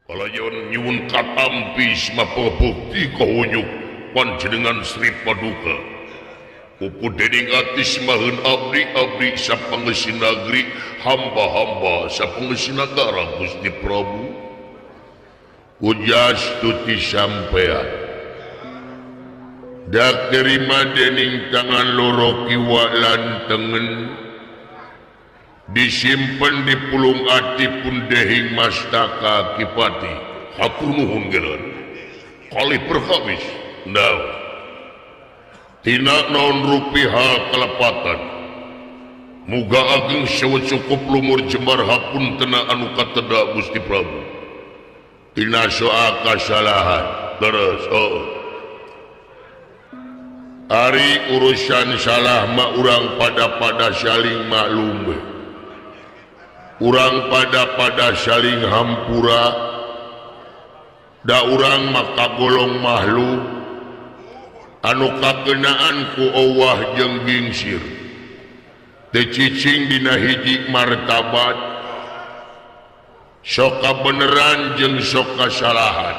Kalayan nyuwun katampi smapa bukti kahunyuk panjenengan Sri Paduka. Pupu dening ati semaheun abdi abdi sapangeusi nagri hamba-hamba sapangeusi nagara Gusti Prabu. Ujas tuti sampean. Dak terima dening tangan loro kiwa lan tengen. Disimpen di pulung ati pun dehing mastaka kipati. Hatur nuhun geuleuh. Kalih perkawis. Now. Tina naon rupi hal kalepatan. Muga ageng sewu cukup lumur jembar hapuntena anu kateda Gusti Prabu. Tina soal kasalahan. Terus oh. Ari urusan salah mah urang pada-pada saling maklum. Urang pada-pada saling hampura. Da urang maka golong makhluk anu kakenaan ku owah jeung gingsir. Teu cicing dina hiji martabat. Sok kabeneran jeung sok kasalahan.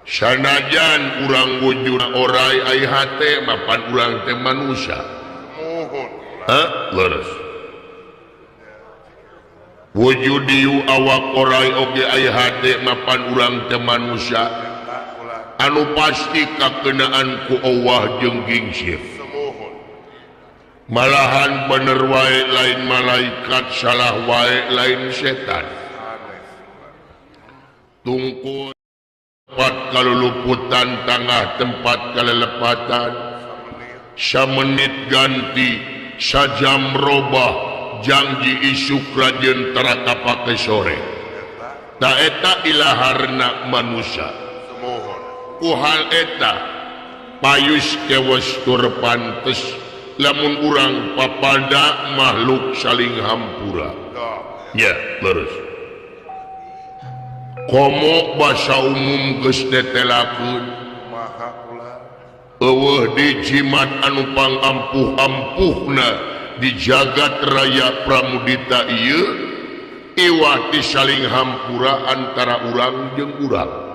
Sanajan urang wujud orai ai hate mapan urang teh manusia. Hah? Leres. Wujud diu awak orai oge ai hate mapan urang teh manusia. Anu pasti kakenaan ku owah jeung gingsir. Malahan bener wae lain malaikat, salah wae lain setan. Tungku tempat kaluluputan tangah tempat kalelepatan. Samenit ganti sajam robah janji isuk rajen tara kapake sore. Ta eta ilaharna manusia. Ku hal eta payus kewes tur pantes lamun urang papada makhluk saling hampura. Ya, leres. Komo basa umum geus detelakeun. Eueuh di jimat anu pangampuh-ampuhna di jagat raya Pramudita ieu iwati saling hampura antara urang jeung urang.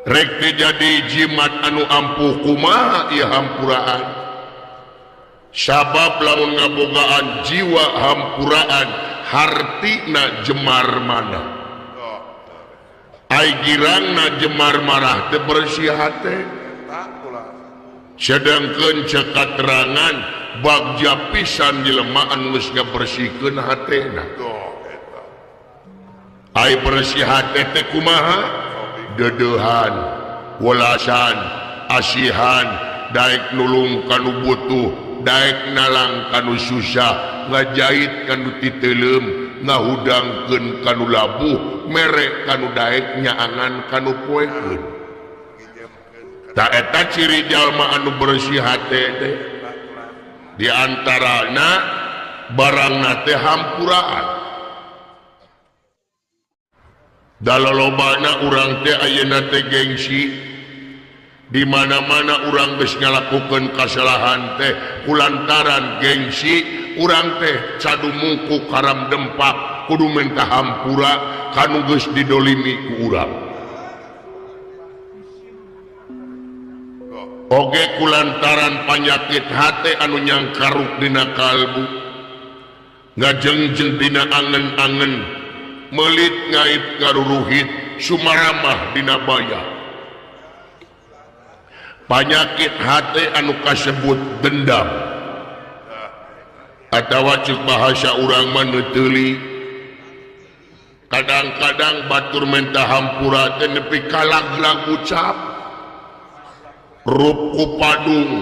Rek teh jadi jimat anu ampuh kumaha ieu hampuraan. Sabab lamun ngabogaan jiwa hampuraan hartina jemar mana. Ai girangna jemar marah teh bersih hate. Sedangkeun cek katerangan bagja pisan jelema anu geus ngabersihkeun hatena. Ai bersih hate teh kumaha? Dedeuhan, welasan, asihan, daek nulung kanu butuh, daek nalang kanu susah, ngajahit kanu titeuleum, ngahudangkeun kanu labuh, mere kanu daek nyaangan kanu poekeun. Ta eta ciri jalma anu bersih hate teh. Di antarana barangna teh hampuraan. Dalalobana urang teh ayeuna teh gengsi. Di mana-mana urang geus ngalakukeun kasalahan teh kulantaran gengsi urang teh cadumungku karam dempak kudu minta hampura kanu geus didolimi ku urang. Oge kulantaran panyakit hate anu nyangkaruk dina kalbu ngajengjeung dina angen-angen melit ngait ngaruruhit sumaramah dina baya. Panyakit hate anu kasebut dendam atawa ceuk bahasa urang mah neuteuli. Kadang-kadang batur menta hampura teh nepi ka lag-lag ucap. Rup ku padung,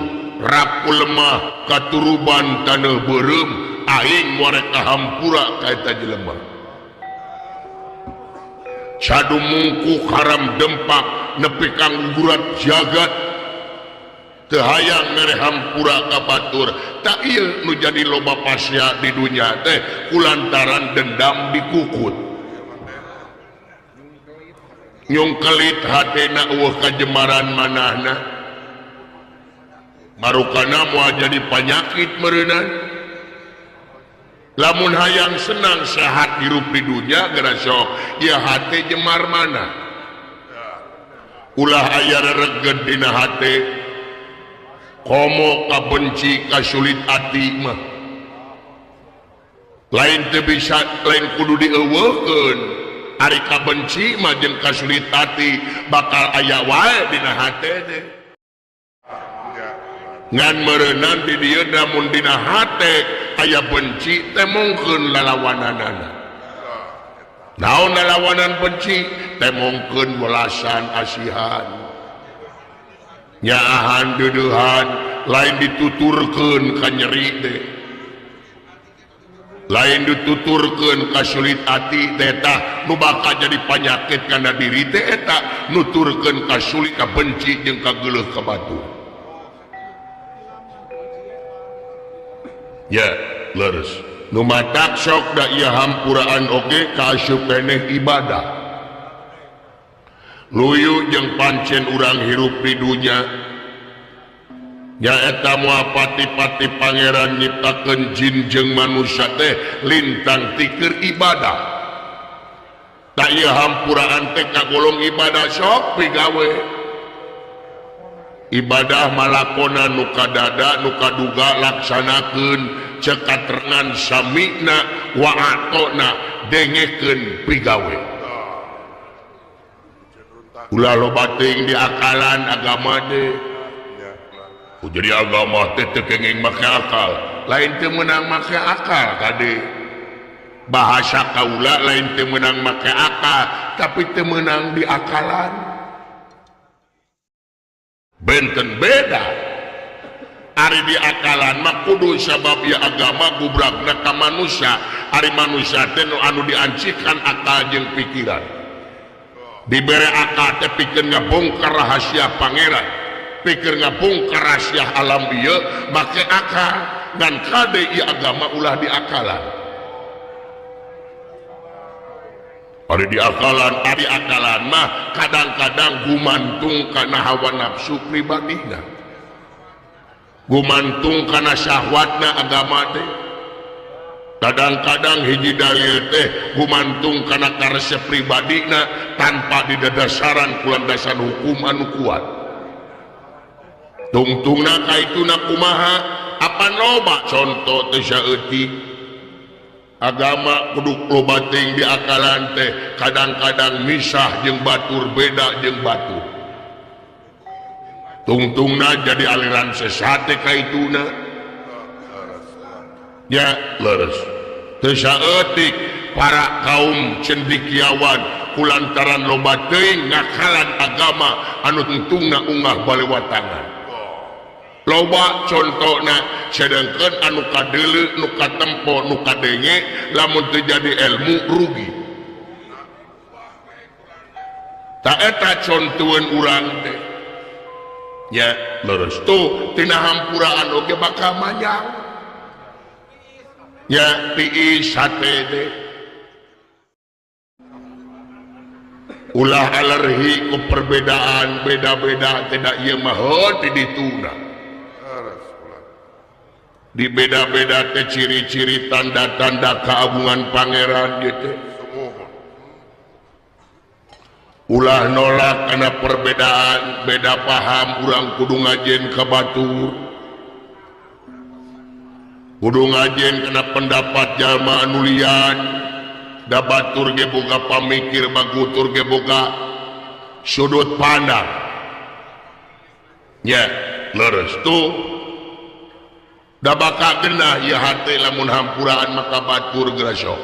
rap ku lemah, katuruban taneuh beureum, aing moal rek hampura ka eta jelema. Cadumungku haram dempak nepi ka gugurat jagat. Teu hayang mere hampura ka batur. Tak ieu nu jadi loba pasea di dunya teh kulantaran dendam dikukut. Nyungkelit hatena eueuh kajemaran manahna. Marukana moal jadi panyakit meureunana. Lamun hayang senang sehat hirup di dunya geura sok ieu hate jemar mana. Ulah aya rereged dina hate komo kabenci kasulit ati mah. Lain teu bisa lain kudu dieuweuhkeun. Ari kabenci mah jeung kasulit ati bakal aya wae dina hate teh. Ngan meureunan di dieu namun dina hate aya benci temongkeun lalawananana. Naon lalawanan benci? Temongkeun welasan asihan. Nyaahan deudeuhan lain dituturkeun ka nyeri teh. Lain dituturkeun ka sulit ati teh tah nu bakal jadi panyakit kana diri teh eta nuturkeun ka sulit ka benci jeung ka geuleuh ka batur. Ya leres nu matak sok da ieu hampuraan oge kaasup keneh ibadah. Luyu jeung pancen urang hirup di dunya nyaeta moal pati-pati pangeran nyiptakeun jin jeung manusia teh lintang tikeur ibadah. Tak ieu hampuraan teh kagolong ibadah sok pigawe. Ibadah malakona nu kadada nu kaduga laksanakeun ceuk katerangan samina wa atona dengekeun pigawe. Ulah loba teuing diakalan agama teh. Jadi agama teh teu kenging make akal, lain teu meunang make akal kade. Bahasa kaula lain teu meunang make akal, tapi teu meunang diakalan. Benten beda. Ari diakalan mah kudu sabab ieu agama gubragna ka manusia. Ari manusia teh nu anu diancikan akal jeung pikiran. Dibere akal teh pikeun ngabongkar rahasia pangeran, pikir ngabongkar rahasia alam ieu make akal. Ngan kade ieu agama ulah diakalan. Ari diakalan, ari akalan mah kadang-kadang gumantung kana hawa nafsu pribadina, gumantung kana syahwatna agama teh. Kadang-kadang hiji dalil teh gumantung kana karesep pribadina tanpa didadasaran ku landasan hukum anu kuat. Tungtungna kaituna kumaha? Apa loba contoh teh saeutik agama kudu loba teuing diakalan teh kadang-kadang misah jeung batur, beda jeung batur. Tungtungna jadi aliran sesat teh kaituna. Ya leres teu saeutik para kaum cendekiawan kulantaran loba teuing ngakalan agama anu tungtungna ungah balewatangan. Loba contona sedangkan anu kadeuleu nu katempo nu kadenge lamun teu jadi ilmu rugi. Ta eta contoeun urang teh. Ya leres tuh tina hampuraan oge bakal manyang. Ya tiis hate teh. Ulah alergi ku perbedaan beda-beda tidak ieu mah heuh di dituna. Di beda-beda teh ciri-ciri tanda-tanda keagungan pangeran gitu. Ulah nolak karena perbedaan beda paham urang kudu ngajen ka batur, kudu ngajen kana pendapat jalma anu lian. Da batur ge boga pamikir, bagutur ge boga sudut pandang. Ya leres tuh. Da bakal genah ieu hate lamun hampuraan maka batur geura sok.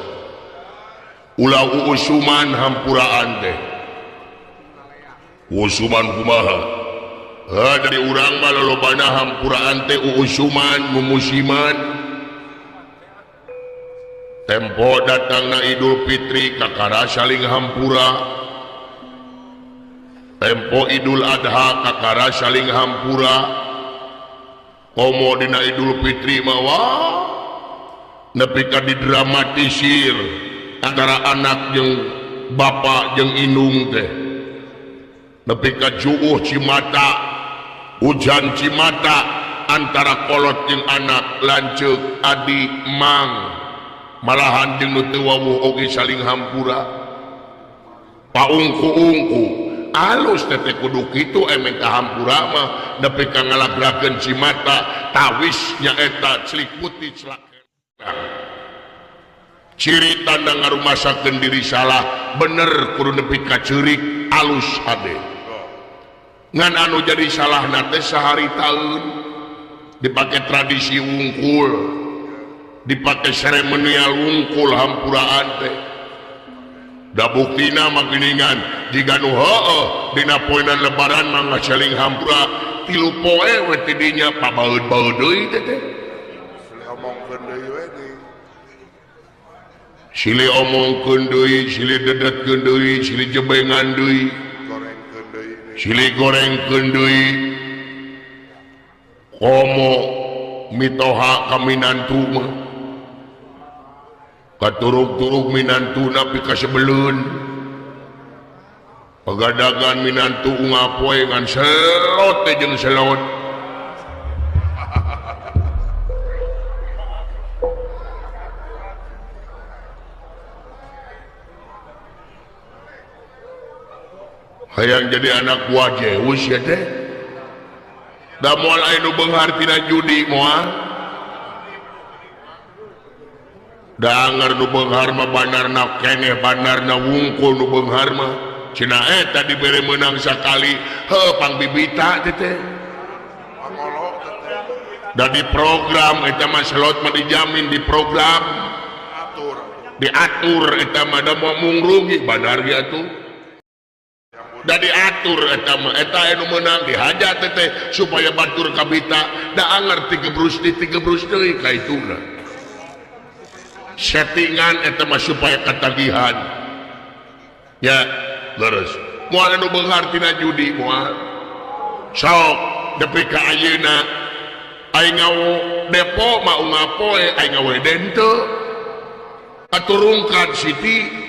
Ulah uusuman hampuraan teh. Uusuman kumaha? Heuh dari urang mah lolobana hampuraan teh uusuman mumusiman. Tempo datangna Idul Fitri kakara saling hampura. Tempo Idul Adha kakara saling hampura. Komo dina Idul Fitri mah wah nepi ka didramatisir antara anak jeung bapak jeung indung teh. Nepi ka juuh cimata, hujan cimata antara kolot jeung anak, lanceuk, adi, mang. Malahan jeung nu teu wawuh oge saling hampura. Paungku-ungku alus teh kudu kitu minta hampura mah nepi ka ngalagrakeun cimata tawis nyaeta celik putih celak. Ciri tanda ngarumasakeun diri salah bener kudu nepi ka ceurik alus hade. Ngan anu jadi salah teh sahari taun dipake tradisi wungkul, dipake seremonial wungkul hampuraan teh. Da buktina mah geuningan jiga nu heueuh dina poenan lebaran mah ngaseling hampura tilu poe we ti dinya pabaeud-baeud deui teh teh. Silih omongkeun deui, silih dedetkeun deui, silih jebengan deui, silih gorengkeun deui. Komo mitoha ka minantu mah. Katurug-turug minantuna pikasebeleun. Pagadagan minantu unggal poe ngan selot teh jeung selot. Hayang jadi anak buah Zeus ya teh. Da moal aya nu beunghar tina judi moal. Da anger nu beunghar mah bandarna keneh bandarna wungkul nu beunghar mah. Cenah eta dibere meunang sakali heuh pangbibita teh teh. Da di program eta mah slot mah dijamin di program. Diatur eta mah da moal mung rugi bandar ge atuh. Da diatur eta mah eta anu meunang dihaja teh teh supaya batur kabita da anger tigebrus di tigebrus deui ka ituna. Settingan eta mah supaya katagihan. Ya, leres. Moal anu beunghar tina judi moal. Sok nepi ka ayeuna aing ngawo depo mah unggal poe aing ngawe dente. Aturungkan Siti.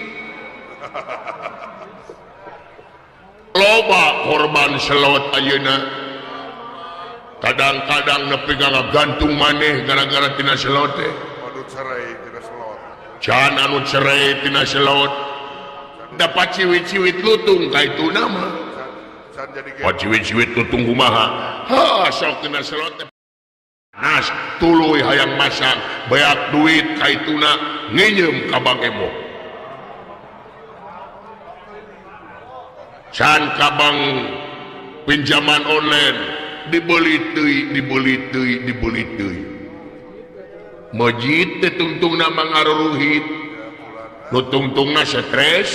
Loba korban selot ayeuna. Kadang-kadang nepi ka gantung maneh gara-gara tina selot teh. Can anu cerai tina selot. Dapat ciwit-ciwit lutung ka ituna mah. Ciwit-ciwit lutung kumaha? Ha sok tina selot teh. Nas tuluy hayang masak beak duit ka ituna nginjem ka Bang Emo. Can kabang pinjaman online dibeli deui dibeli deui dibeli deui. Mejit teh tungtungna mangaruruhit. Nu tungtungna stres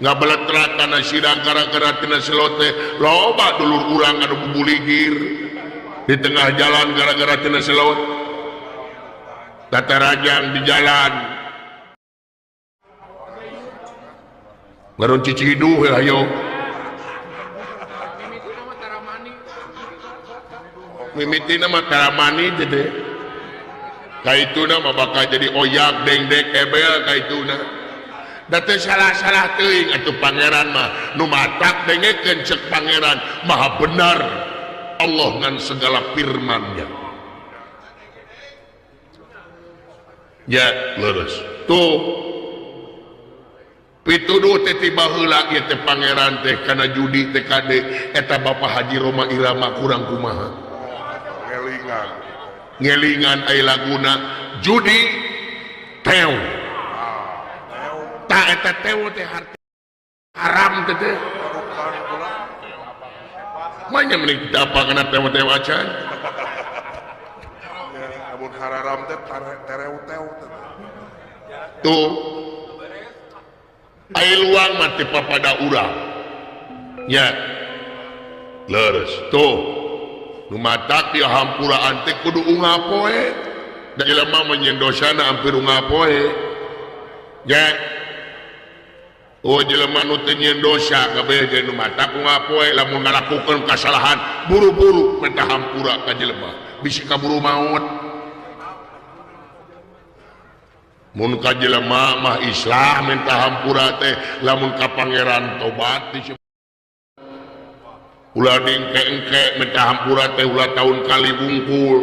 ngabeletra kana sirah gara-gara tina selot teh loba dulur urang anu bubuligir di tengah jalan gara-gara tina selot. Tatarajang di jalan Ngarun ciciduh ya ayo. Mimitina mah taramani teh. Kaituna mah bakal jadi oyak dengdek ebel kaituna. Da teu salah-salah teuing atuh pangeran mah nu matak dengekeun ceuk pangeran maha benar Allah ngan segala firman-Nya. Ya leres. Tuh pituduh teh ti baheula ieu teh pangeran teh kana judi teh kade eta Bapak Haji Rhoma Irama kurang kumaha. Ngelingan. Ngelingan ai laguna judi teo. Ta eta teo teh haram teh teh. Manya mending teu apa kana teo-teo acan. Amun hararam teh tereu-teu teh. Tuh ai luang mah teh papada urang. Nya. Leres tuh. Nu matak di hampuraan teh kudu unggal poe. Da jelema mah nyeun dosana hampir unggal poe. Nya. Oh jelema nu teu nyeun dosa kabeh jeung nu matak unggal poe lamun ngalakukeun kasalahan buru-buru minta hampura ka jelema bisi kaburu maot. Mun ka jelema mah islah minta hampura teh lamun ka pangeran tobat disebut. Ulah dingke-engke minta hampura teh ulah tahun kali wungkul.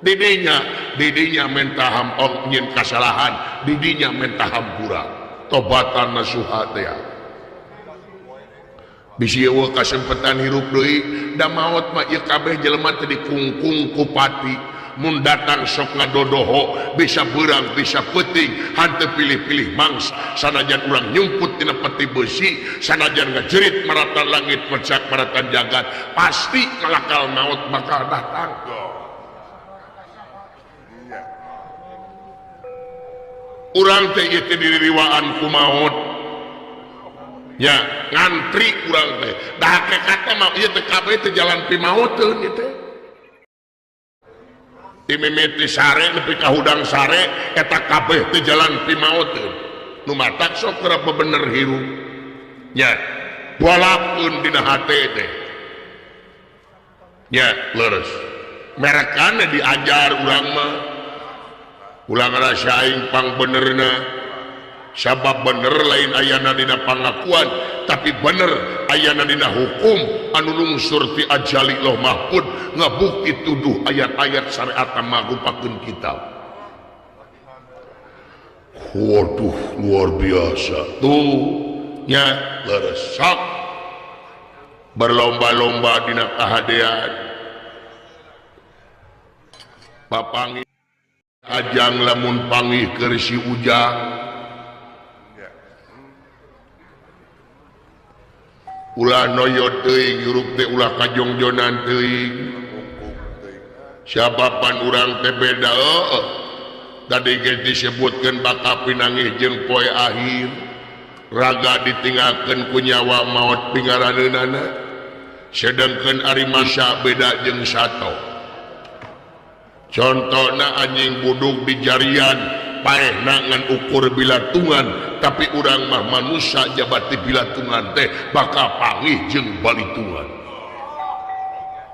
Didinya menta hampura nyin kasalahan, didinya menta hampura tobatan nasuha teh. Bisi eueuh kasempetan hirup deui da maot mah ieu kabeh jelema teh dikungkung ku pati. Mun datang sok ngadodoho, bisa beurang bisa peuting, hanteu pilih-pilih mangsa. Sanajan urang nyumput tina peti besi, sanajan ngajerit maratan langit mecak maratan jagat, pasti malakal maut bakal datang. Urang teh ieu teh diririwaan ku maot. Ya, ngantri urang teh. Da hakikatna mah ieu teh kabeh teh jalan pimauteun ieu teh. Dimimiti sare nepi ka hudang sare eta kabeh teh jalan pimauteun. Nu matak sok keur bener hirup. Nya, walaupun dina hate teh. Nya, leres. Merekana diajar urang mah. Ulah ngarasa aing pang benerna. Sabab bener lain ayana dina pangakuan, tapi bener ayana dina hukum anu lungsur ti ajali Loh Mahfud ngabukti tuduh ayat-ayat syariat marupakeun kitab. Waduh, luar biasa tuh nya leresak berlomba-lomba dina kahadean. Papangi ajang lamun pangih keur si Ujang. Ulah noyot teuing hirup teh ulah kajongjonan teuing. Siapapan urang teh beda heueuh. Tadi geus disebutkeun bakal pinangih jeung poe akhir. Raga ditinggalkeun ku nyawa maot pingaraneunana. Sedengkeun ari masa beda jeung sato. Contona anjing buduk di jarian paehna ngan ukur bilatungan, tapi urang mah manusia jabati bilatungan teh bakal pangih jeung balitungan.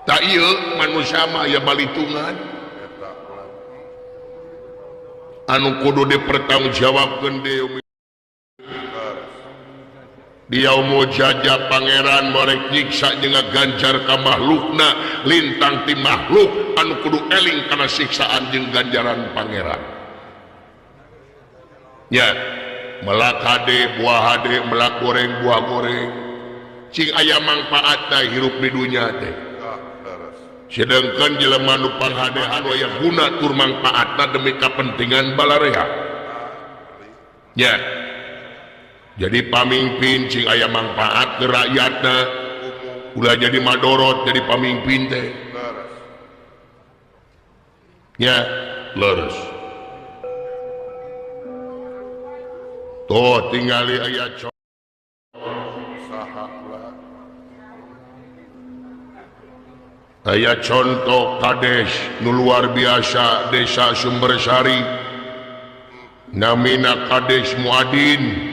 Tak ieu manusia mah aya balitungan anu kudu dipertanggungjawabkeun deui. Dia mau jajah pangeran morek nyiksa jeung ganjar ka makhlukna, lintang ti makhluk anu kudu eling kana siksaan jeung ganjaran pangeran. Ya, melak hade buah hade, melak goreng buah goreng. Cing aya mangpaatna hirup di dunya teh. Sedengkeun jelema nu panghade anu aya guna tur mangpaatna demi kapentingan balarea. Ya. Jadi pamimpin cing aya mangpaat ke rakyatna, ulah jadi madorot jadi pamimpin teh. Ya, leres. Tuh tinggali aya aya contoh kades nu luar biasa desa Sumbersari, namina Kades Muadin.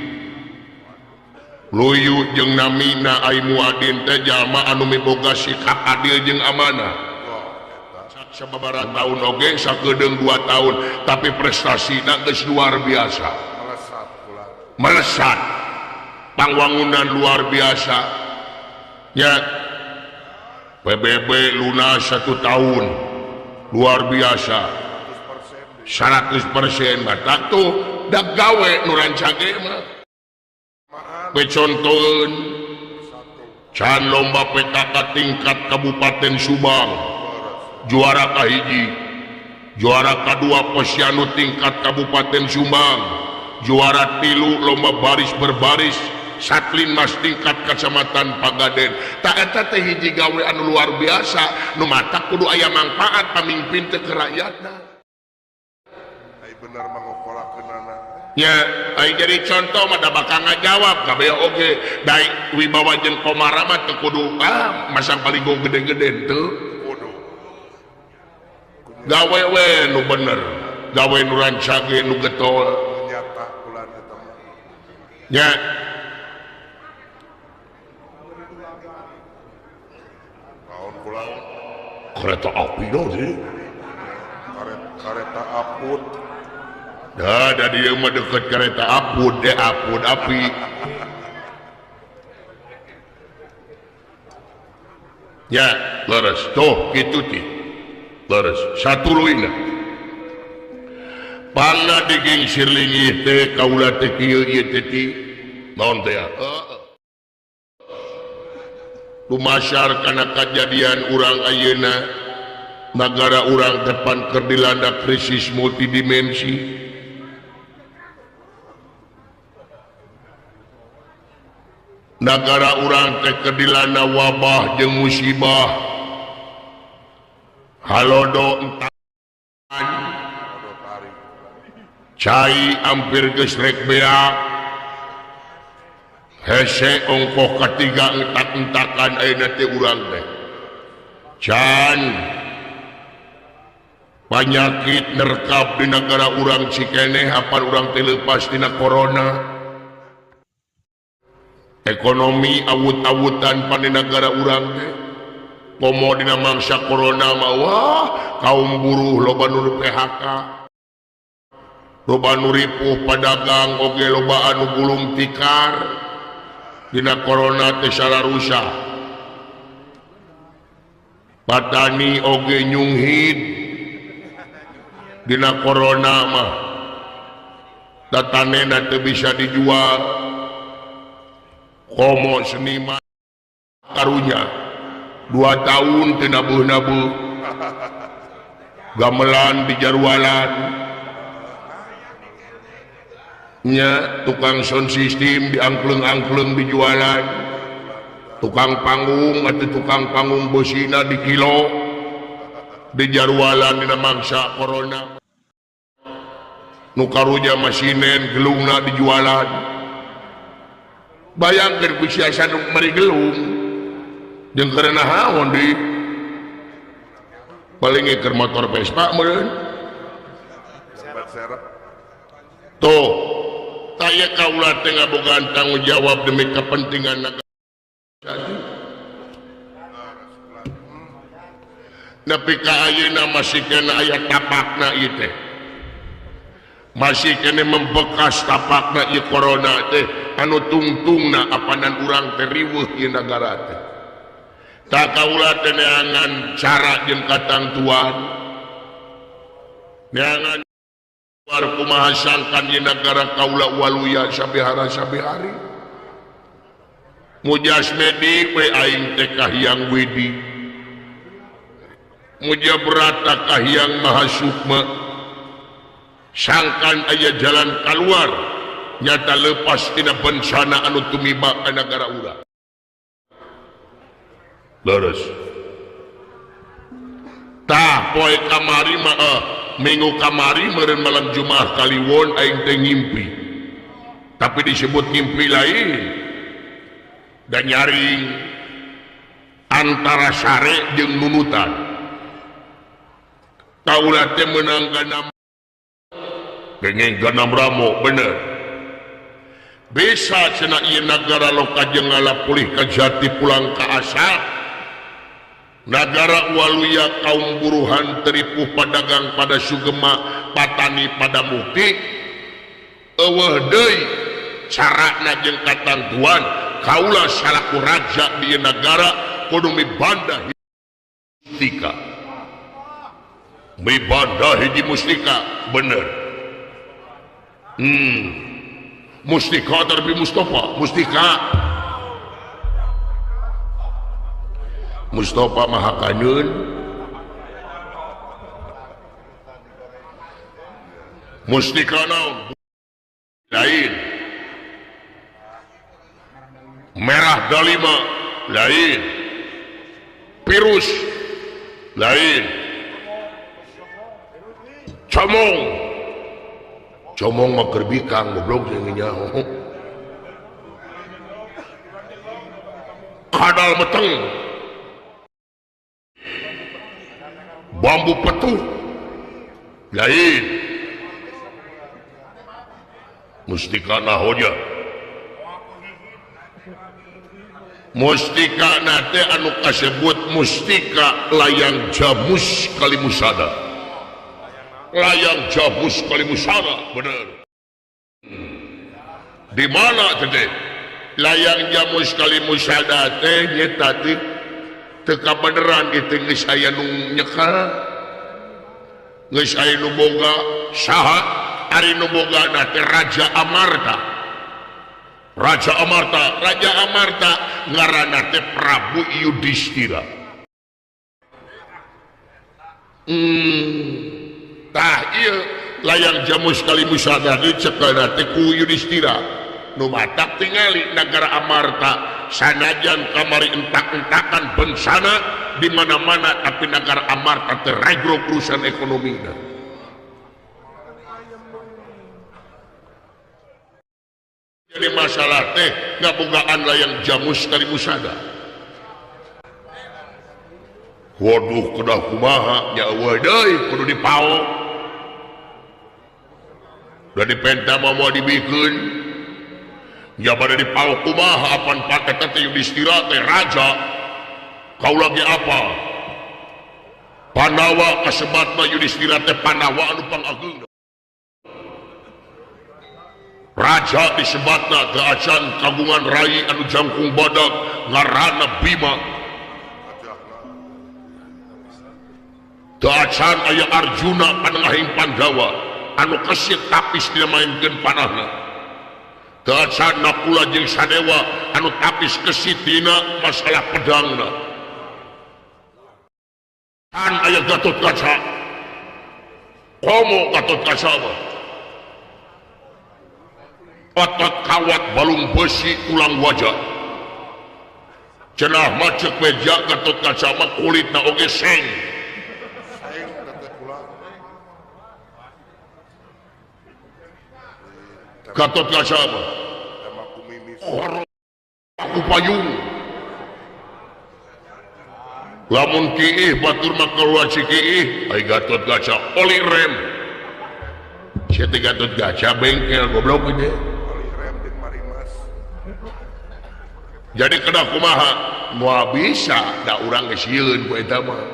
Luyu jeung namina ai Muadin teh jalma anu miboga sikap adil jeung amanah. Sababaraha tahun oge sakedeung 2 tahun, tapi prestasina geus luar biasa. Melesat. Pangwangunan luar biasa. Ya. PBB lunas 1 tahun. Luar biasa. 100% batak tuh da gawe nu rancage mah. Pecontohan can lomba PKK tingkat Kabupaten Subang juara kahiji, juara kedua Posyandu tingkat Kabupaten Subang, juara 3 lomba baris berbaris Satlinmas tingkat Kecamatan Pagaden. Tak eta teh hiji gawe anu luar biasa nu matak kudu aya mangpaat pamimpin teh ke rakyatna. Ai bener mangokolakeunana. Ya, ai jadi contoh mah da bakal ngajawab kabeh oge dai wibawa jeung komara mah teu kudu masang paligo gede-gede teu kudu. Gawe we nu bener, gawe nu rancage nu getol. Nyata ulah eta mah. Ya. Naon kula? Kereta api dong sih. Kereta apun. Dah, da dia mah deket kereta apun, deh apun api. Ya, leres tuh gitu ti. Terus satuluyna pangna digingsir linggih teh kaula teh kieu ieu teh ti naon teh lumasar kana kajadian urang ayeuna nagara urang depan keur dilanda krisis multidimensi. Nagara urang teh keur dilanda wabah jeung musibah halodo entan cai hampir geus rek beak hese ongkoh katiga entak-entakan ayeuna teh urang teh can panyakit nerkap di nagara urang cikeneh apan urang teh leupas dina corona. Ekonomi awut-awutan pan di nagara urang teh komo dina mangsa corona mah wah kaum buruh loba nu PHK loba nu ripuh padagang oge loba anu gulung tikar dina corona teh sararusak patani oge nyunghid dina corona mah tatanena teu bisa dijual komo seniman karunya 2 tahun teu nabuh-nabuh gamelan di jarwalan nya tukang sound system diangkleng-angkleng dijualan tukang panggung atau tukang panggung bosina di kilo di jarwalan dina mangsa corona nu karunya masinen gelungna dijualan. Bayangkeun ku sia nu meri gelung jeung keur naon deui paling keur motor Vespa meureun tuh taya kaula teh ngabogaan tanggung jawab demi kepentingan negara. Nepi ka ayeuna masih kena aya tapakna ieu teh masih kena membekas tapakna ieu corona teh anu tungtungna apanan urang teh riweuh ieu nagara teh. Tak kaula teh neangan cara jeung katangtuan neangan luar kumaha sangkan ieu nagara kaula waluya sabihara sabihari mujas medik we aing teh kahiyang widi muja berata kahiyang maha sukma sangkan aya jalan keluar nyata lepas tina bencana anu tumiba ka nagara urang. Leres tah poe kamari mah minggu kamari meureun malam Jumat kaliwon aing teh ngimpi tapi disebut ngimpi lain dan nyaring antara sare jeung nunutan kaula teh meunang ganam kenging ganam ramo bener bisa cenah ieu nagara loka jeung ngala pulih ka jati pulang ka asal nagara waluya kaum buruhan teripuh padagang pada sugema patani pada mukti eueuh deui carana jeung katangtuan kaula salaku raja di nagara kudu mibanda mustika mibanda hiji mustika bener mustika terbi Mustafa mustika Mustafa Maha Kanyun mustika naon lain merah dalima lain virus lain comong comong mah keur bikang goblok jeung nyaho kadal meteng bambu petuh lain mustika nahoja mustika nate anu kasebut mustika layang jamus kalimusada layang jamus kalimusada bener di mana teh layang jamus kalimusada teh nya tadi teu kabeneran itu geus aya nu nyekel Geus aya nu boga saha ari nu boga na teh Raja Amarta. Raja Amarta, Raja Amarta ngaranna teh Prabu Yudhistira. Tah ieu layang Jamus Kalimusada dicekelna teh ku Yudhistira. Nu matak tingali nagara Amarta sanajan kamari entak-entakan bencana di mana-mana tapi nagara Amarta teh regrok urusan ekonomina. Jadi masalah teh ngabogaan layang Jamus Kalimusada. Waduh kedah kumaha nya eueuh deui kudu dipaok. Da dipenta mah moal dibikeun. Nya bade dipaok kumaha apan paket teh Yudhistira teh raja. Kaula ge apa? Pandawa kasebatna Yudhistira teh Pandawa anu pangageungna. Raja disebatna teu acan kagungan rai anu jangkung badak ngaranna Bima. Teu acan aya Arjuna panengahing Pandawa anu kesit tapis dina maenkeun panahna. Teu acan Nakula jeung Sadewa anu tapis kesit dina masalah pedangna. Kan aya Gatotkaca. Komo Gatotkaca mah. Otot kawat balung besi tulang wajah. Cenah mah ceuk meja Gatotkaca mah kulitna oge seng. Gatotkaca mah aku payung. Lamun kiih batur mah kaluar si kiih, ai Gatotkaca oli rem. Sia teh Gatotkaca bengkel goblok ieu. Jadi kena kumaha moal bisa da urang geus sieun ku eta mah.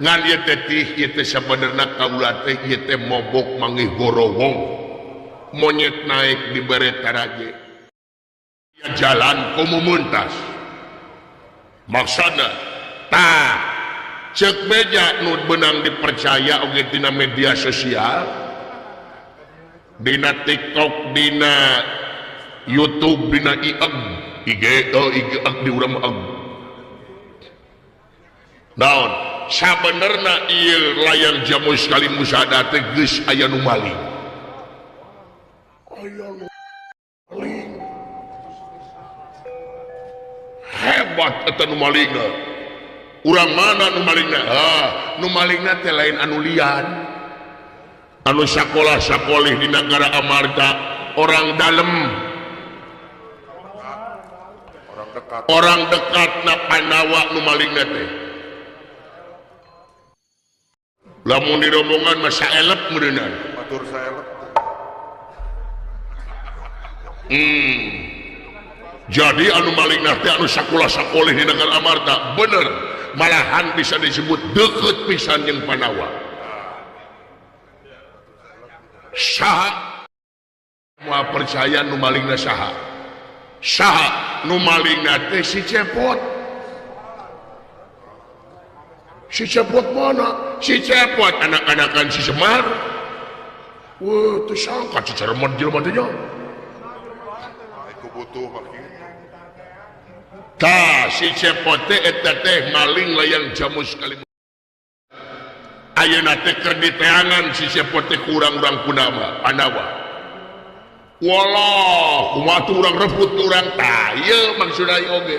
Ngan ieu teh tih ieu teh sabenerna kaula teh ieu teh mobok manggih gorowong. Monyet naik dibere taraje. Jalan komo mentas. Maksudna tah ceuk beja nu beunang dipercaya oge dina media sosial, dina TikTok, dina YouTube, dina IG, IG, IG di urang mah. Naon sabenerna ieu layang Jamus Kalimusada teh geus aya nu maling. Aya nu maling. Hebat eta nu malingna. Urang mana nu malingna? Ah, nu malingna teh lain anu lian. Anu sakolah-sakolih di nagara Amarta, orang dalem. Orang dekat na Pandawa nu malingna teh. Lamun di rombongan mah saelep meureunana. Batur saelep. Jadi anu malingna teh anu sakolah-sakolih di nagara Amarta, bener. Malahan bisa disebut deukeut pisan jeung Pandawa. Saha moal percaya nu malingna saha? Saha nu malingna teh si Cepot. Si Cepot mana? Si Cepot anak-anakan si Semar. Wah, teu sangka si Ceremon jelema teh nya. Aku butuh mah kieu. Tah si Cepot teh eta teh maling layang Jamus Kalimusada. Ayeuna teh keur diteangan si Cepot teh ku urang-urang Kunama, Pandawa. Walah, kumaha tuh urang rebut urang tah ieu maksudna ieu oge.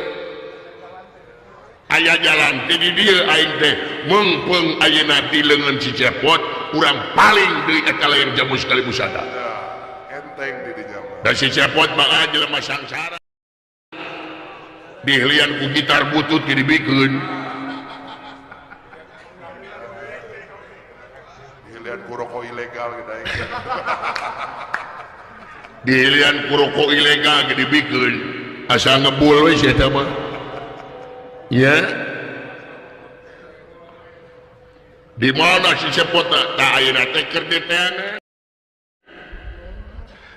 Aya jalan ti di dieu aing teh meungpeung ayeuna di leungeun si Cepot, urang paling deui eta layang Jamus Kalimusada. Enteng di dinya mah. Da si Cepot mah jelema sangsara. Dihlian ku gitar butut ge dibikeun. Dihlian ku rokok ilegal ge daek. Dihlian ku rokok ilegal ge dibikeun. Asa ngebul we si eta mah. Ya. Di mana si Cepotna? Tah ayeuna teh keur diteangan.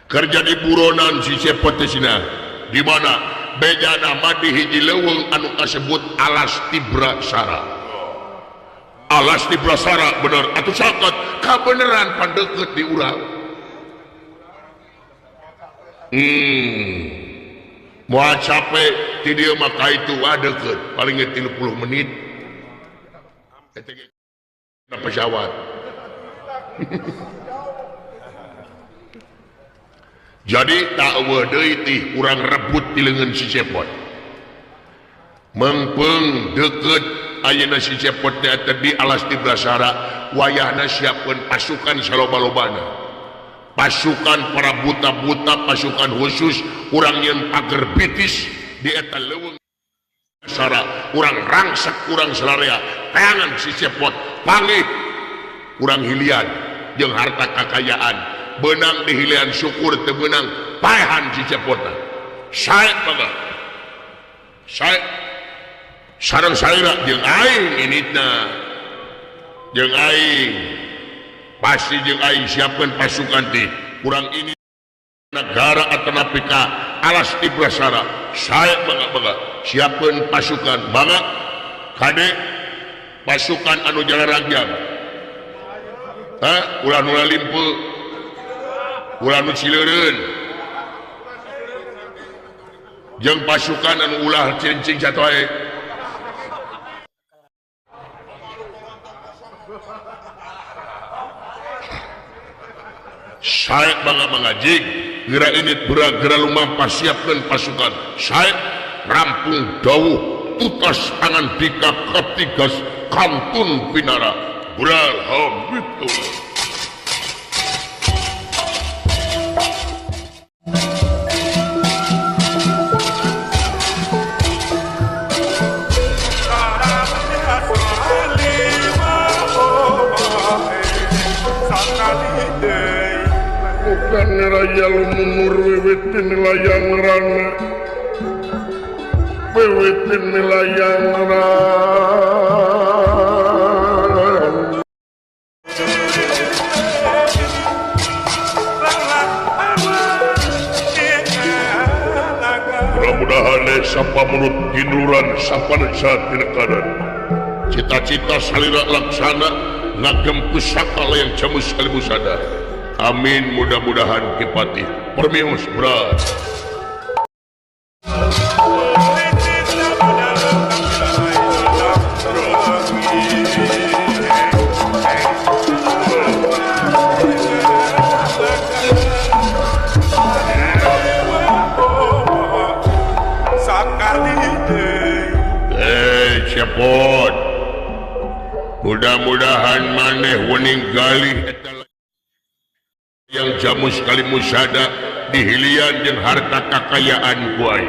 Kerja di buronan si Cepot teh cenah. Di mana? Bejana mah di hiji leuweung anu kasebut Alas Tibra Sara. Alas di Blasara bener atuh saket kabeneran pandeukeut di urang. Moal capek ti dieu mah ka itu deukeut paling ge 30 menit. Eta ge pesawat. Jadi tak eueuh deui tih urang rebut ti leungeun si Cepot. Mengpeung deukeut ayeuna si Cepot teh di alas di Blasara wayahna siapkeun pasukan saloba-lobana. Pasukan para buta-buta, pasukan khusus urang nyeun pager bitis di eta leuweung Blasara, urang rangsak urang salarea teangan si Cepot panggih urang hilian jeung harta kakayaan beunang di hilian syukur teu beunang paehan si Cepotna. Sae mangga sae sareng salira jeung aing initna jeung aing pasti jeung aing siapkeun pasukan teh urang ini negara atanapi ka alas di Blasara sae mangga siapkeun pasukan mangga kade pasukan anu jalan rakyat ha ulah nu limpu ulah nu cileureun jeung pasukan anu ulah cincing satoe. Sae mangga mangajig geura init geura lumampah siapkeun pasukan sae rampung dawuh tutas tangan dika katigas kantun pinara bural habitu. Raya lumunur wiwitin layang rana wiwitin layang rana. Mudah-mudahan sapa menurut ginuran sapa saat tinekanan cita-cita salira laksana ngagem pusaka layang jamus kalimusada. Amin mudah-mudahan kipati permios berat. Cepot mudah-mudahan maneh wening galih yang jamus kali musada dihilian jeung harta kakayaan kuai.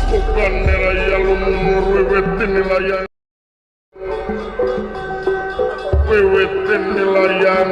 Bukan raya lumunur wiwitin layang wiwitin layang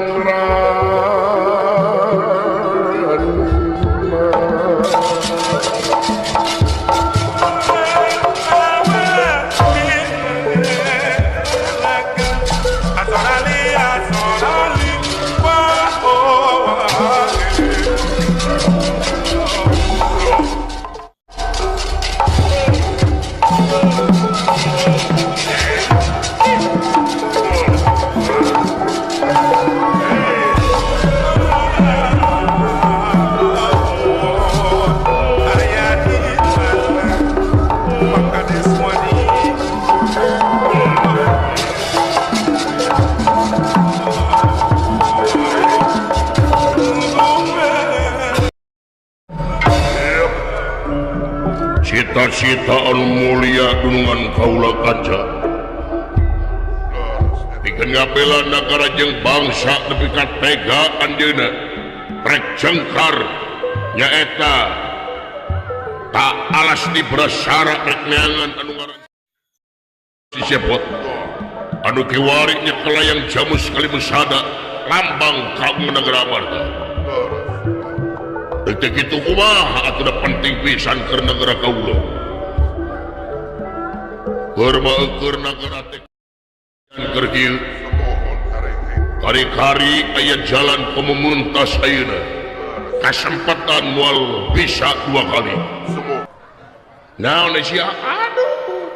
cita-cita anu mulia dunungan kaula kaca pikeun ngabela nagara jeung bangsa nepi ka tega anjeunna rek jengkar nyaeta tak alas di Blasara rek neangan anu ngaran si Cepot anu kiwari nyekelayang jamus kalimusada lambang kaum negara marga. Teu kitu kumaha atuh da penting pisan keur nagara kaula. Keur mah keur nagara teh Keur kieu kari-kari aya jalan pememuntas ayeuna. Kasempatan moal bisa dua kali. Naon sia? Aduh.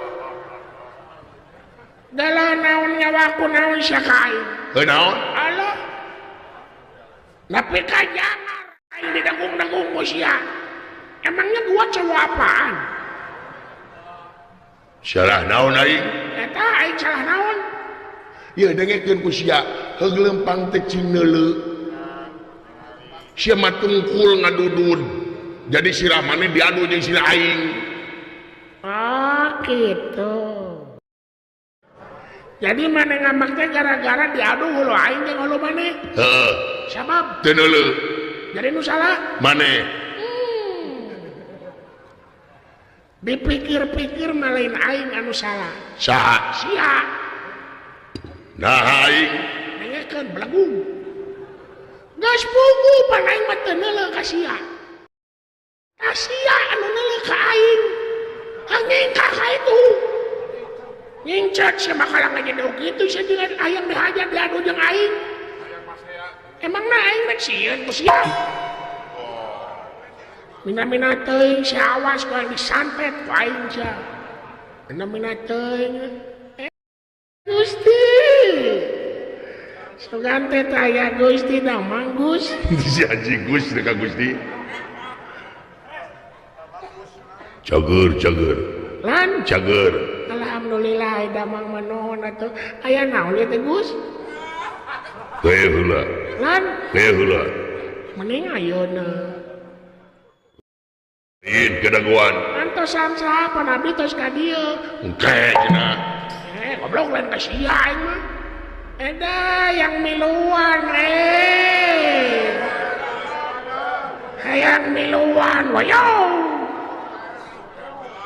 Dalah naon nyawaku naon sia ka aing. Heuh naon? Alah. Nepi ka jangar aing didenggung-denggung ku sia. Emangnya gua cowok apaan? Salah naon aing? Eta aing salah naon? Ieu dengekeun ku sia, heug leumpang teh cing neuleu. Sia mah tungkul ngadudud. Jadi sirah maneh diadu jeung sirah aing. Oh, gitu. Jadi maneh ngambek teh gara-gara diadu hulu aing jeung hulu maneh? Heeh. Sabab? Teu neuleu. Jadi nu salah? Maneh. Dipikir-pikir mah lain aing anu salah. Saha? Sia. Nah aing dengekeun belagung. Geus pugu pan aing mah teu neuleu ka sia. Ka sia anu neuleu ka aing. Ngingkah ka itu. Ngincet sia mah kalah ngajedog kitu sia jeung hayang dihajar diadu jeung aing. Emangna aing rek sieun ku sia? Mina-mina teuing sia awas ku aing disantet ku aing sia. Mina-mina teuing. Gusti. Sugan teh aya Gusti damang Gus. Si anjing Gus teh ka Gusti. Cager cager. Lan cager. Alhamdulillah damang mah nuhun atuh. Aya naon ieu teh Gus? Heuh heula. Lan heuh heula. Mending ayeuna. Ih, kedagoan. Antosan saha pan abdi tos ka dieu. Engke cenah. Goblok lain ka sia aing mah. Eda yang miluan hayang miluan wayo.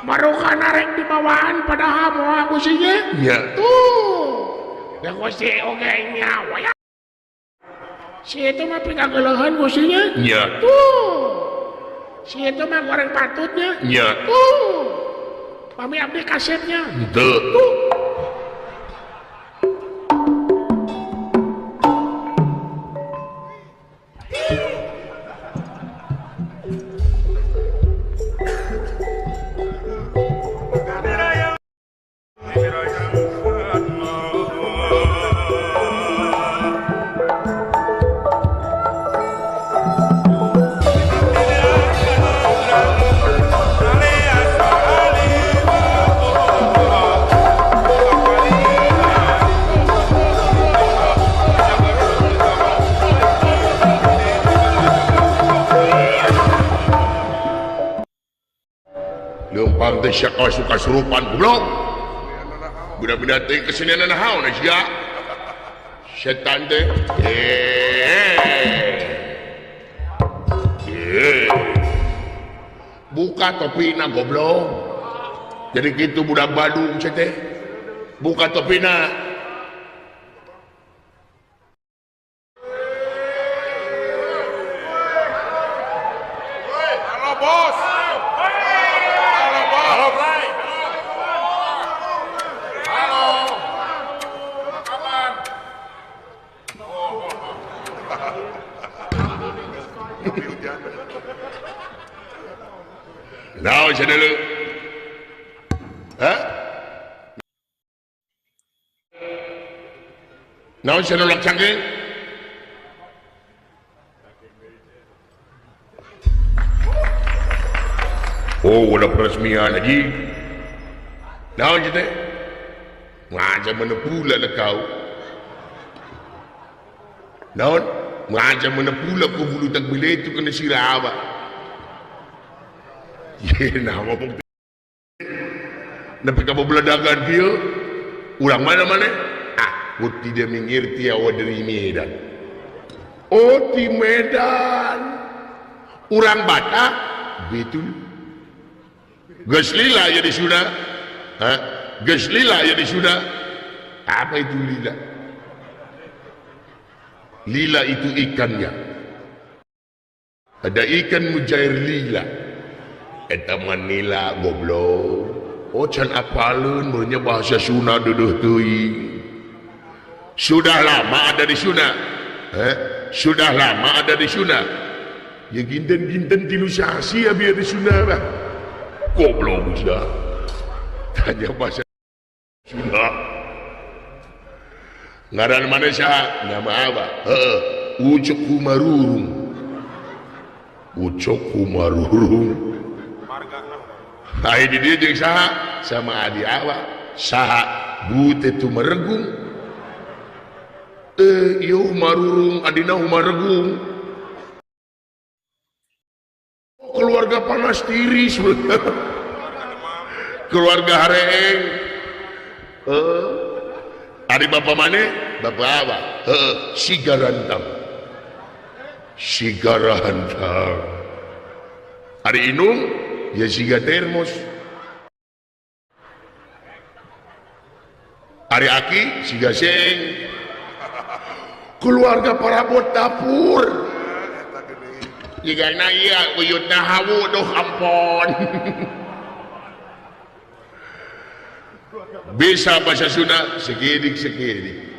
Marukan arek dibawaan padahal moal Gusti ge. Nya. Tuh. Da Gusti oge nya wayo. Si itu mah pikageleuheun Gusti nya. Nya. Tuh. Si itu mah goreng patutnya. Nya. Tuh. Pami abdi kasepnya. Henteu. Tuh. Leumpang teh sia kawas kasurupan goblok. Budak-budak teh kesenian naon sia. Setan teh. Buka topina goblok. Jadi kitu budak Badung sia teh. Buka topina. Halo bos. Halo Bray. Halo. Kapan? Naon sia deuleu? Hah? Naon sia nolak cangkeung? Oh, udah peresmian lagi. Naon sia teh? Ngajar mana pula lah kau. Naon? Ngajar mana pula ku bulu tak bila itu kena sirah awak. Ye, nah ngomong nepi ka bebeledagan kieu. Urang mana-mana? Aku tidak mengerti awak dari Medan. Oh, di Medan. Urang Batak betul. Geus lila jadi sudah. Hah? Geus lila jadi sudah. Apa itu lila? Lila itu ikannya. Ada ikan mujair lila. Eta manila goblok. Oh can apaleun meureunnya bahasa Sunda deudeuh teuing. Sudah lama ada di Sunda. Sudah lama ada di Sunda. Ya ginten-ginten tilu sasi ya biar di Sunda lah. Goblok sia. Tanya bahasa Sunda. Ngaran mana saha? Nama apa? Heeh, Ucok Humarurung. Ucok Humarurung. Ai di dieu jeung saha? Sama adi awa. Saha? Bute Tumeregung. Ieu Humarurung, adina Humaregung. Keluarga panas tiris. Keluarga hareeng. Ari bapak mana? Bapak apa? Sigarantang. Sigarantang. Ari inung? Ya siga termos. Ari aki? Siga seng. Keluarga parabot dapur. Jika na iya uyutna hawu duh ampon. Bisa bahasa Sunda segidik-segidik.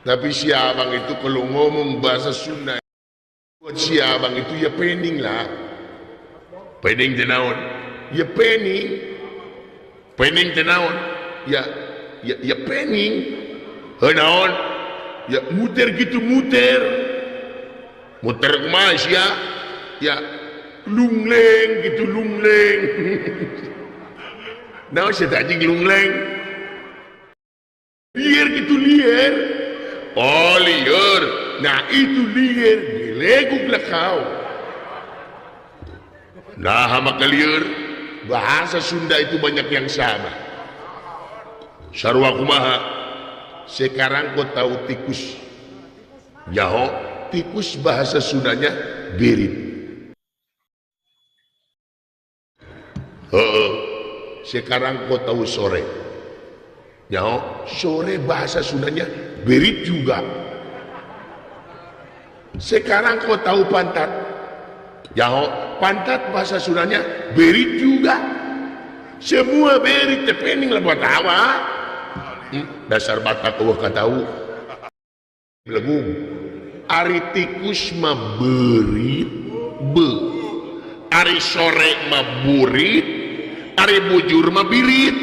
Tapi si abang itu kalau ngomong bahasa Sunda, buat si abang itu ya pening lah. Pening teh naon? Ya pening. Pening teh naon? Ya ya ya pening. Heuh naon? Ya muter gitu muter. Muter kumaha sia? Ya lungleng gitu lungleng. Nah, saya tak anjing lungleng. Liar gitu liar. Oh liar. Nah itu liar. Dileguk lah kau. Nah sama keliur. Bahasa Sunda itu banyak yang sama. Sarua kumaha. Sekarang kau tahu tikus. Jaho, tikus bahasa Sundanya birit. Sekarang kau tahu sore. Ya, sore bahasa Sundanya berit juga. Sekarang kau tahu pantat. Ya, pantat bahasa Sundanya berit juga. Semua berit tepening lah buat apa? Dasar Batak eueuh katahu. Belegung. Ari tikus mah berit be. Ari sore mah burit. Ari bujur mah birit.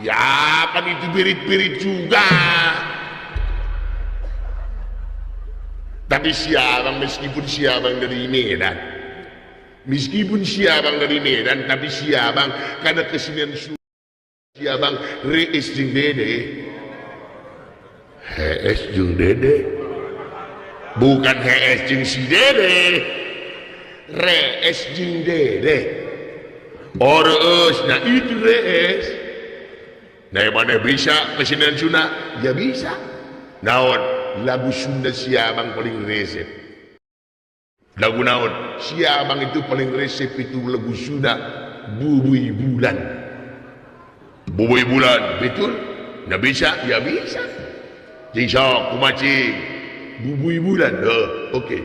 Ya kan itu birit-birit juga. Tapi si abang meskipun si abang dari Medan, meskipun si abang dari Medan, tapi si abang karena kesenian si abang reis jeung dede. Hees jeung dede. Bukan hees jeung si dede. Rees jeung dede. Oh reus, nah itu rees. Nah mana bisa kesenian Sunda? Ya bisa. Naon? Lagu Sunda si abang paling resep. Lagu naon? Si abang itu paling resep itu lagu Sunda Bubui Bulan. Bubui Bulan, betul? Nah bisa? Ya bisa. Jing sok kumacing. Bubui Bulan, oke. Okay.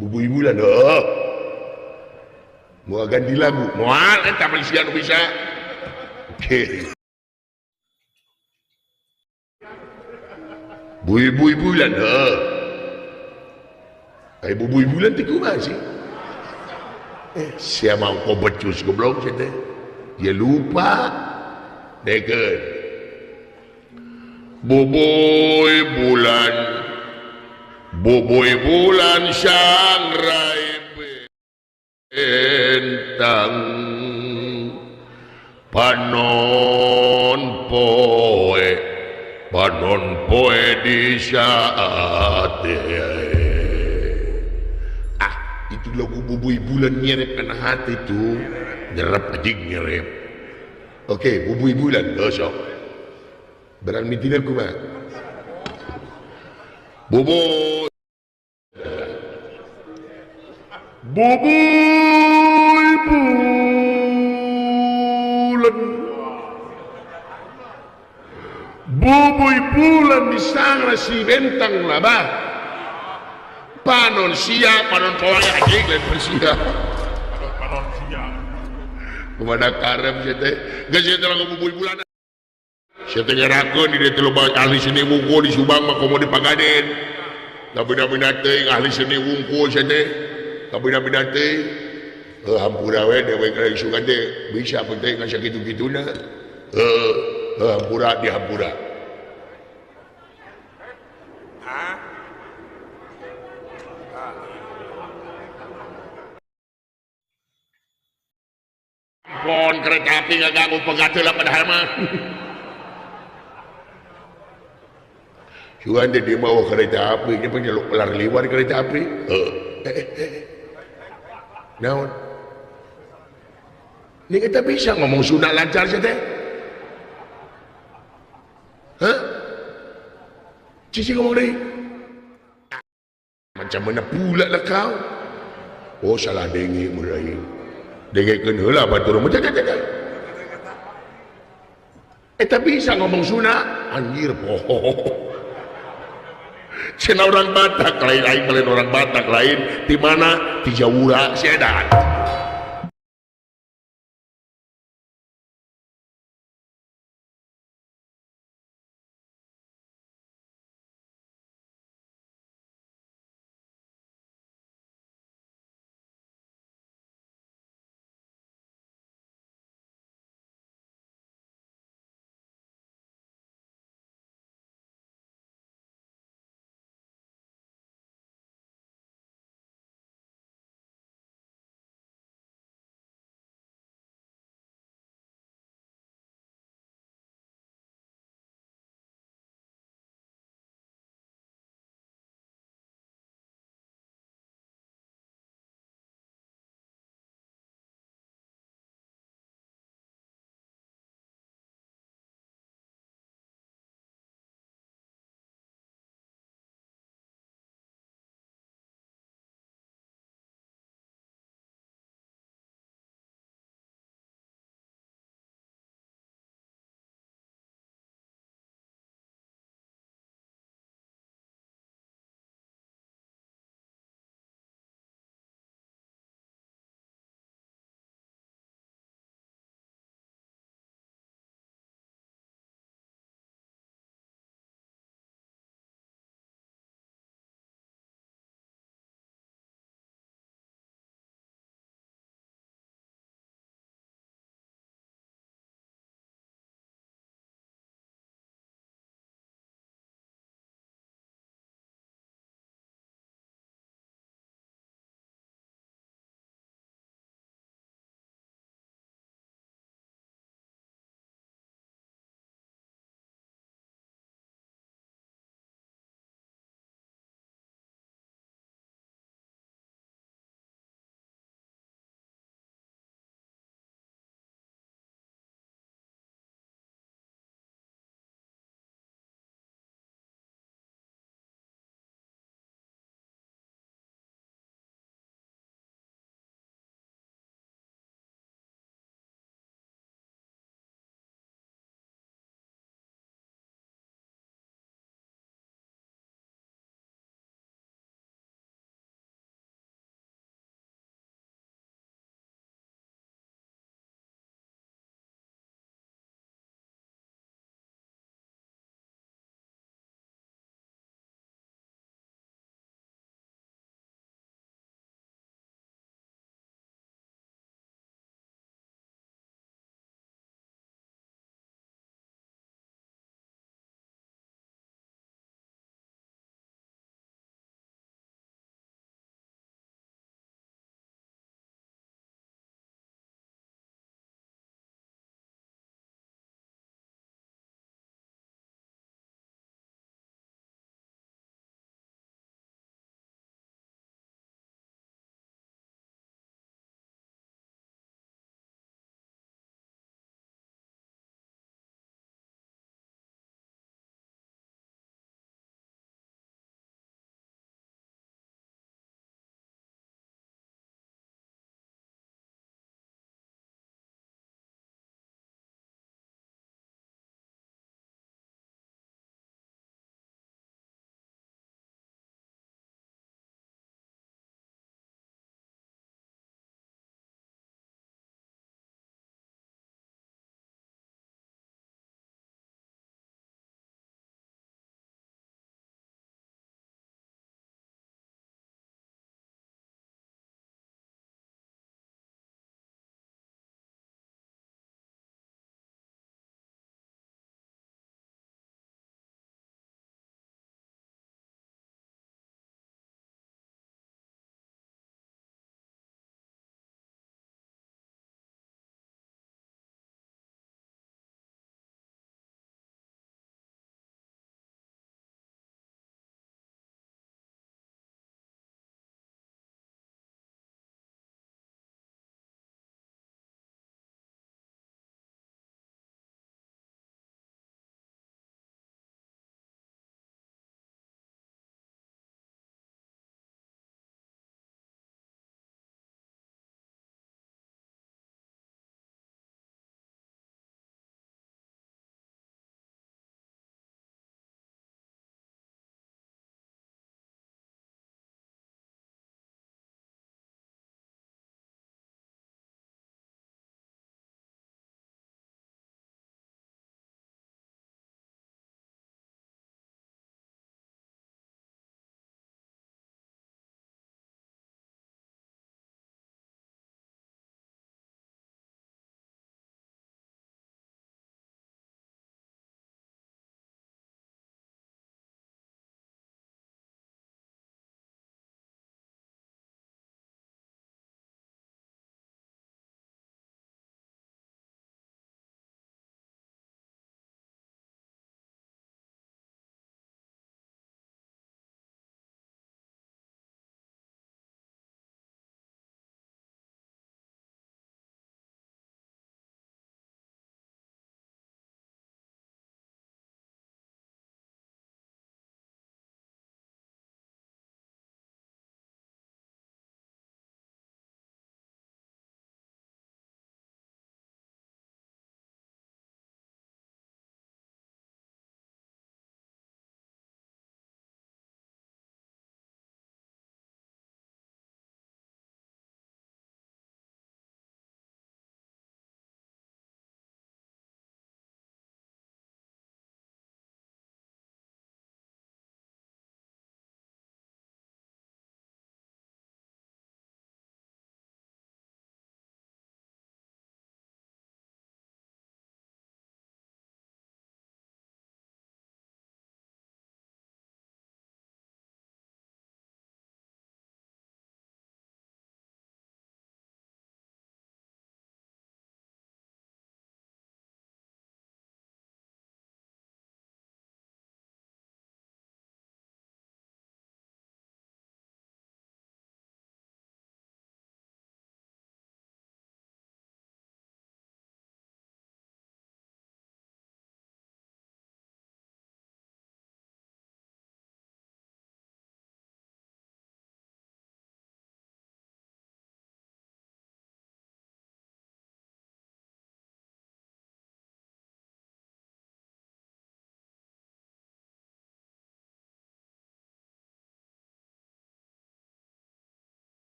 Bubui Bulan, Mau ganti lagu, moal eta manusia nu bisa. Oke. Bui-bui bulan, heuh. Ai bubui bulan teh kumaha sih? Sia mah kok becus goblok sia teh. Dia lupa. Dekeun. Bubui bulan. Bubui bulan sang rai bentang panon poe di saat. Ah, itu lagu Bubui Bulan nyerep kena hati tuh. Nyerep anjing nyerep. Oke, Bubui Bulan gosok. Barang mitina kumaha? Bubui Bubui Bulan. Bubui bulan di sangra si bentang labah. Panon sia, panon poe anjing lain sia. Panon sia. Kumada karep sia teh. Geus sia teh lagu Bubui Bulan. Sia teh ngerakeun di dieu teh loba ahli seni wungkul di Subang mah komo di Pagaden. Da beda-beda teuing ahli seni wungkul sia teh. Da beda-beda teuing. Heuh hampura we dewek lain sugan teh bisa penting ka sakitu-kituna. Heuh, hampura di hampura. Pon kereta api ngaganggu pegat heula padahal mah. Sugan teh dia mau kereta api, dia punya lar liwar kereta api. Naon? Ini kita bisa ngomong Sunda lancar sih teh. Hah? Cici ngomong deh. Macam mana pula lah kau? Oh salah dengi mulai. Dengekeun heula batur mah. Eta bisa ngomong Sunda, anjir poho. Cina orang Batak lain, aing lain orang Batak lain, di mana di Jawura si edan.